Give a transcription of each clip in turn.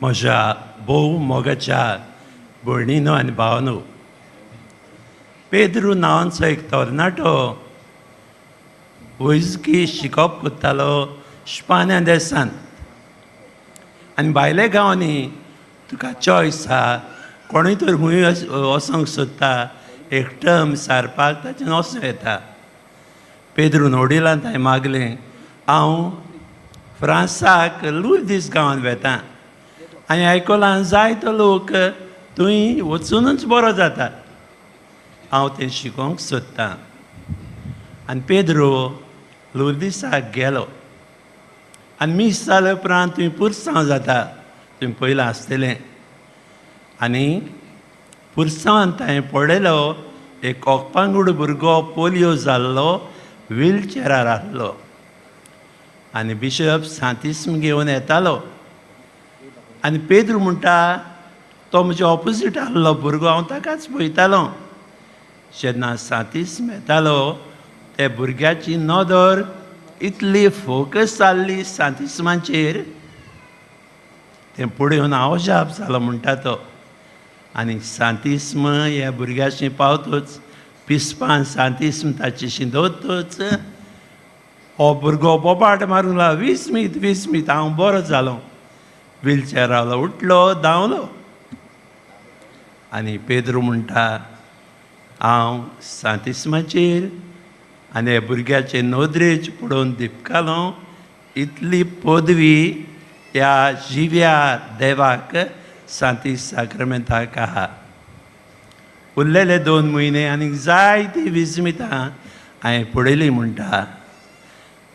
म्हज्या भोव मोगाच्या भयणीनो आनी भावानो, पेद्रू नांवांचो एक तरणाटो वैजकी शिकप करतालो स्पान्या देसांत. आनी भायल्या गांवांनी तुका चॉयस आहा, कोणूय तर खंय वचोंक सोदता एक टर्म सारपाक, ताचें वचूं येता. पेद्रून वडिलान हांवें मागलें, हांव फ्रांसाक लुर्दीस गांवांत वेता आनी आयकलां जायतो लोक थंय वचुनूच बरो जाता, हांव तें शिकोवंक सोदतां. आनी पेद्रो लुर्दीसाक गेलो आनी मीस जाले उपरांत थंय पुरसांव जाता, तुमी पयलां आसतलें. आनी पुरसांवान ताणें पळयलो एक ओकपांगूड भुरगो पोलियो जाल्लो, व्हीलचेरार आसलो आनी बिशप सांतिस्म घेवन येतालो. आनी पेद्रू म्हणटा, तो म्हज्या ऑपोजीट आहलो भुरगो, हांव ताकाच पळयतालो. जेन्ना सांतिस्म येतालो त्या भुरग्याची नदर इतली फोकस जाल्ली सांतिस्माचेर, तें पळोवन हांव अजाप जालो म्हणटा तो. आनी सांतिस्म ह्या भुरग्याशी पावतूच, पिसपान सांतिस्म ताचेशी दवरतूच, हो भुरगो बोबाट मारूंक लागलो, विस्मीत विस्मीत, हांव बरो जालो. व्हीलचेरालो उठलो, धांवलो. आनी पेद्रू म्हणटा, हांव सांतिस्माचेर आनी ह्या भुरग्याचे नदरेच पळोवन दिपकालो. इतली पदवी ह्या जिव्या देवाक सांतीस साक्रमेंताक आहा. उरलेले 2 म्हयने आनीक जायतीं विस्मितां हांवें पळयलीं म्हणटा.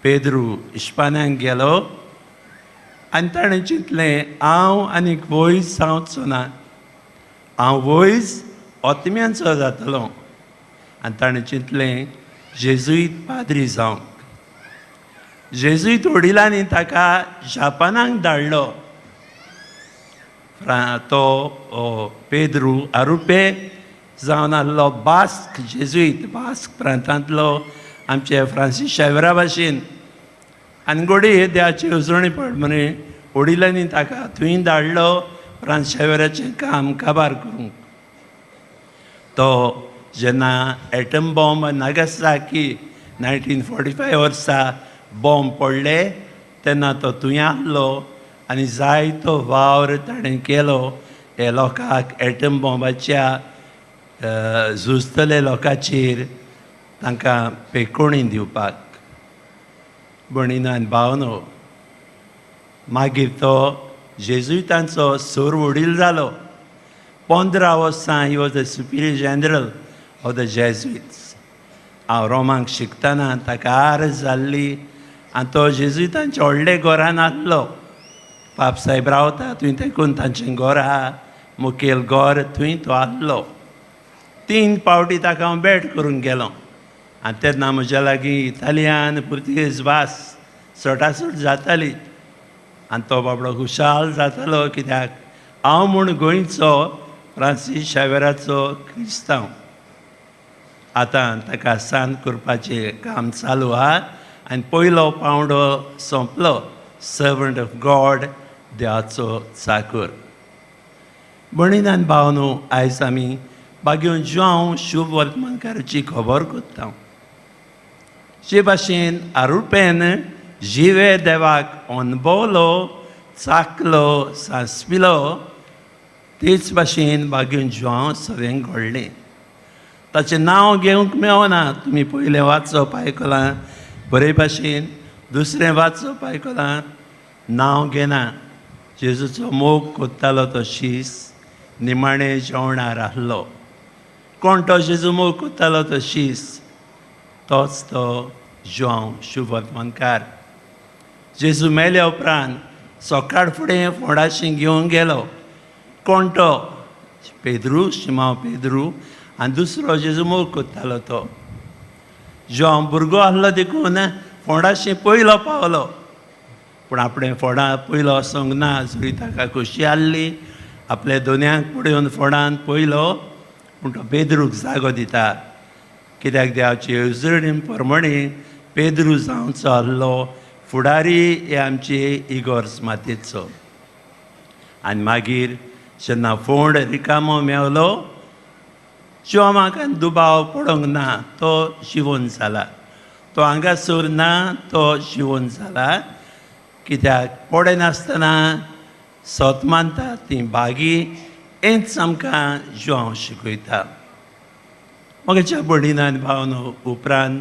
पेद्रू इस्पानाक गेलो आनी ताणें चिंतलें, हांव आनीक वयज जावचो ना, हांव वयज ओतम्यांचो जातलो. आनी ताणें चिंतलें जेजुईत पाद्री जावंक. जेजुईत वडिलांनी ताका जापानाक धाडलो. तो पेद्रू आरुपे जावन आहलो बास्क जेजुईत, बास्क प्रांतांतलो, आमचे फ्रांसीस शावेरा भाशेन. आनी घडये देवाची येवजणी प्रमाणे वडिलांनी ताका थंय धाडलो फ्रांस शावेराचें काम काबार करूंक. तो जेन्ना एटम बॉम्ब नागासाकी 1945 वर्सा बॉम्ब पडले तेन्ना तो थंय आहलो आनी जायतो वावर ताणें केलो हे लोकांक, एटम बॉम्बाच्या झुजतले लोकांचेर तांकां पेकोणी दिवपाक. भयणीनो आनी भावनो, मागीर तो जेजुईतांचो सोर वडील जालो. 15 वर्सां he was the superior general of the Jesuits. हांव रोमाक शिकतना ताका आरज जाल्ली आनी तो जेजुईतांच्या व्हडले घरान आसलो. पाप साहेब रावता थंय तेकून तांचें घर आहा, मुखेल घर, थंय तो आसलो. तीन पावटी ताका हांव भेट करूंक गेलो आनी तेन्ना म्हज्या लागीं इतालियान पुर्तुगेज भास सटासट जाताली आनी तो बाबडो खुशाल जातालो, कित्याक हांव म्हूण गोंयचो फ्रांसीस शावेराचो क्रिस्तांव. आतां ताका सांत करपाचें काम चालू आहा आनी पयलो पावंडो सोंपलो, सर्वंट ऑफ गॉड, देवाचो चाकर. भयणीन आनी भावनो, आयज आमी बागेवन जुआंव शुभ वर्तमानकाराची खबर करता. जे भाशेन आरुपेन जिवे देवाक अणभवलो, चाकलो, सांसपिलो, तेच भाशेन बागेवन जुआंव सगळें घडलें. ताचें नांव घेवंक मेळना. तुमी पयलें वाचप आयकलां बरे भाशेन, दुसरें वाचप आयकलां, नांव घेना. जेजूचो मोग कोत्तालो तो शीस निमाणें जेवणार आहलो. कोण तो जेजू मोग कोत्तालो तो शीस? तोच तो जुआंव शुभवर्तमानकार. जेजू मेल्या उपरांत सकाळ फुडें फोंडाशी घेवन गेलो. कोण तो? पेद्रू, शिमांव पेद्रू आनी दुसरो जेजू मोग कोत्तालो तो. जुआंव भुरगो आहलो देखून फोंडाशी पयलो पावलो, पूण आपणें फोंडा पयलो वचोंक ना. जरी ताका खोशी आहली आपल्या दोनयांक पळोवन फोंडान पयलो, पूण तो पेद्रूक जागो दिता, कित्याक देवाची येवजणी प्रमाणे पेद्रू जावचो आहलो फुडारी हे आमचे इगोर्ज मातेचो. आनी मागीर जेन्ना फोंड रिकामो मेवलो, जुवांवाक दुबाव पडोंक ना, तो जिवन जाला, तो हांगासर ना, तो जिवन जाला. कित्याक पडनासतना सत मानता ती भागी, हेंच आमकां जुवांव शिकयता. म्हज्या भयणीन आनी भावांनो, उपरांत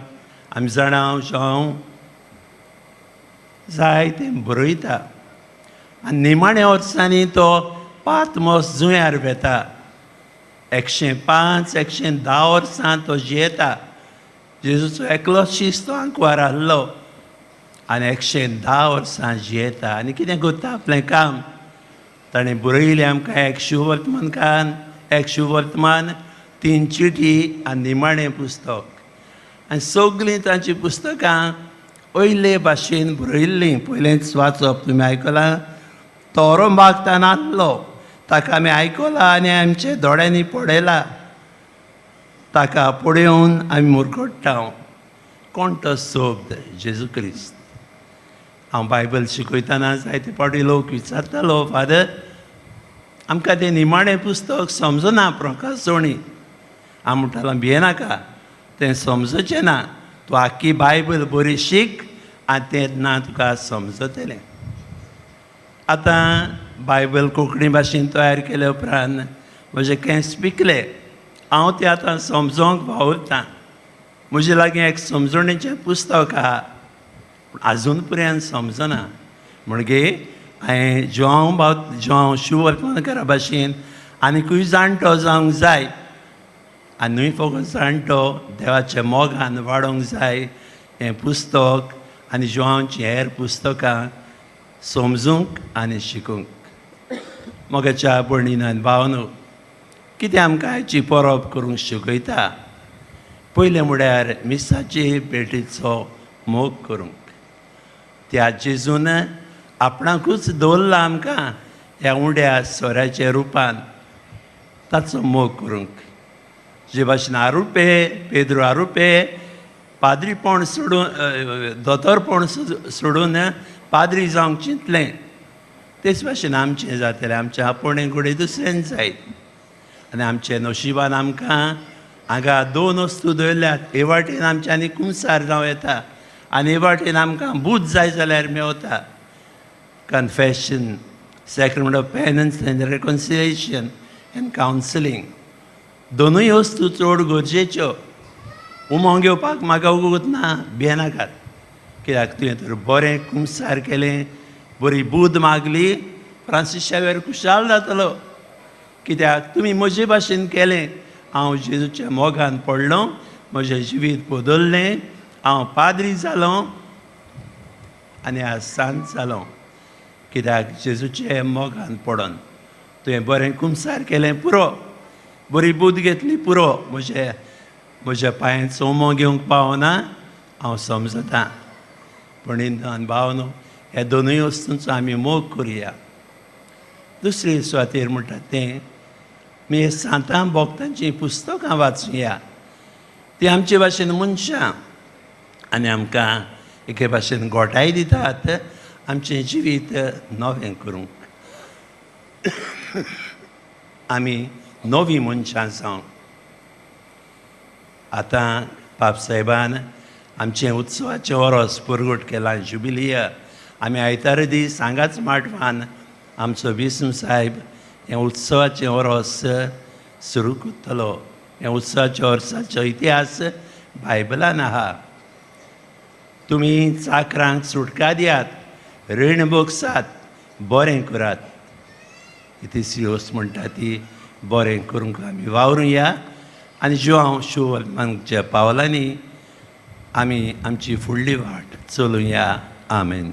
आमी जाणा जुवांव जायतें बरयता आनी निमाण्या वर्सांनी तो पातमोस जुंव्यार वेता. 105 110 वर्सां तो जियेता. जेजूचो एकलो शीस तो आंकवार आहलो आनी 110 वर्सां जियेता. आनी कितें करता आपलें काम ताणें बरयलें आमकां एक शुभवर्तमानकान, एक शुभवर्तमान, 3 चिटी आनी निमाणें पुस्तक. आनी सगळीं तांचीं पुस्तकां वयले भाशेन बरयल्लीं. पयलेंच वाचप तुमी आयकलां. तो रोंबाक नासलो, ताका आमी आयकलां आनी आमचे दोळ्यांनी पळयला. ताका पळोवन आमी मुरगट्टा. कोण तो शब्द? जेजू क्रिस्त. हांव बायबल शिकयतना जायते फावटी लोक विचारतालो, फादर आमकां तें निमाणें पुस्तक समजना, प्रकाशोणी. हांव म्हणटालो, भियेनाका, तें समजचें ना, तूं आख्खी बायबल बरी शीक आनी तेन्ना तुका समजतलें. आतां बायबल कोंकणी भाशेन तयार केले उपरांत म्हजे केंस पिकले. हांव तें आतां समजोंक वावुरतां. म्हजे लागीं एक समजणेचें पुस्तक आहा, पूण आजून पर्यंत समजना. म्हणगे हांवें जुवांव भाव जुवांव शिववर्तमानकारा भाशेन आनीकूय जाणटो जावंक जाय. आनी न्हय फकत जाणटो, देवाच्या मोगान वाडोवंक जाय. हें पुस्तक आनी जुवांवचीं हेर पुस्तकां समजूंक आनी शिकूंक. मोगाच्या भयणीन आनी भावांनो, कितें आमकां आयची परब करूंक शिकयता? पयलें म्हळ्यार मिसाचे भेटीचो मोग करूंक. त्या जेजून आपणाकूच दवरला आमकां ह्या उंड्या सोऱ्याच्या रुपान, ताचो मोग करूंक. जे भाशेन आरुपे पेद्रो आरुपे पाद्रीपण सोडून, दोतोरपण सोडून पाद्री जावंक चिंतलें, तेच भाशेन आमचें जातलें. आमचें आपोवणें घडये दुसऱ्यान जायत. आनी आमच्या नशिबान आमकां हांगा 2 वस्तू दवरल्यात. हे वाटेन आमच्यांनी कुमसार जावं येता आनी हे वाटेन आमकां बूद जाय जाल्यार मेवता. Confession, sacrament of penance and reconciliation and counselling, दोनूय वस्तू चड गरजेच्यो. उमो घेवपाक म्हाका उगत ना, भियेनाकात. कित्याक तुवें तर बरें कुमसार केलें, बरी बूद मागली, फ्रांसीस शावेर खुशाल जातलो. कित्याक तुमी म्हजे भाशेन केलें. हांव जेजूच्या मोगान पडलो, म्हजें जिवीत बदल्लें, हांव पाद्री जालो आनी आज सांत जालो. कित्याक जेजूच्या मोगान पडोन. तुवें बरें कुमसार केलें पुरो, बरी बूद घेतली पुरो, म्हजे म्हज्या पांयांचो उमो घेवंक पावना हांव समजतां. पूण आनी भावनो, ह्या दोनूय वस्तूंचो आमी मोग करुया. दुसरे सुवातेर म्हणटा तें मी सांतां भक्तांचीं पुस्तकां वाचुया. ती आमचे भाशेन मनशां आनी आमकां एके भाशेन गोठाय दितात आमचें जिवीत नवें करूंक, आमी नवीं मनशां जावंक. आतां पापसाहेबान आमचें उत्सवाचें वरोस परगट केलां, जुबिलिया. आमी आयतारा दीस हांगाच माटवान आमचो विष्णू साहेब हें उत्सवाचें वरोस सुरू करतलो. हें उत्सवाच्या वर्साचो इतिहास बायबलान आहा. तुमी चाकरांक सुटका दियात, रीण भोगसात, बरें करात. ही तिसरी वस्त म्हणटा ती बरें करूंक आमी वावरुया आनी जुवांव शिवमांच्या पावलांनी आमी आमची फुडली वाट चलुया. आमेन.